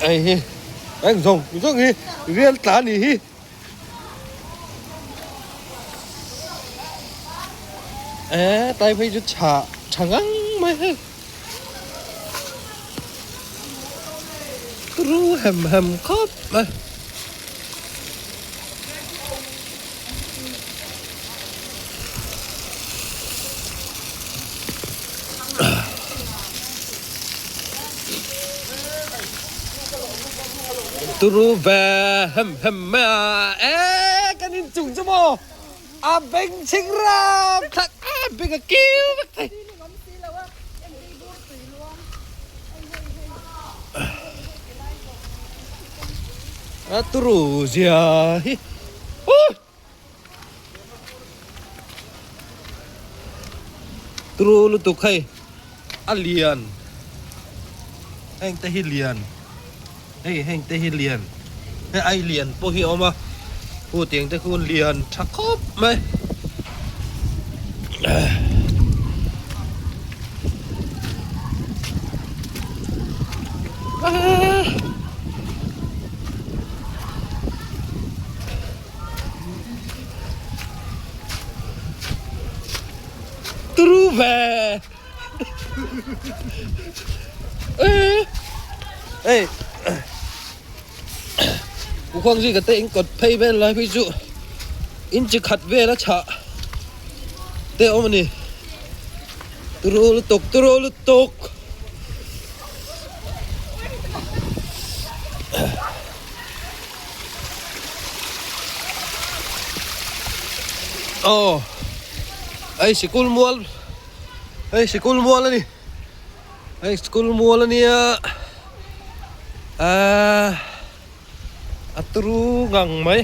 Hei hi eng zawng zawng hi rial tla a nih hi. Eee tlai phei chu chha tha ngang mai hei turu hem hem khawp mai. Turu ve hem hem mai a e kan in chung chu maw a beng chhing ram thlak a beng a kiu vek thei. A turu zia hi. Turu lutuk hei a lian heng te hi lian hei heng te hi lian hei ai lian pawh hi a awm a hu tiang te khu lian tha khawp mai. Turu ve. Ê. Ku khuang zui ka te in kawt phei vel lai phei chu in chi khat vel a chhah te a awm a ni. Turu lutuk turu lutuk. Aw hei sikul mual hei sikul mual a ni hei sikul mual a nia ahh a turu ngang mai.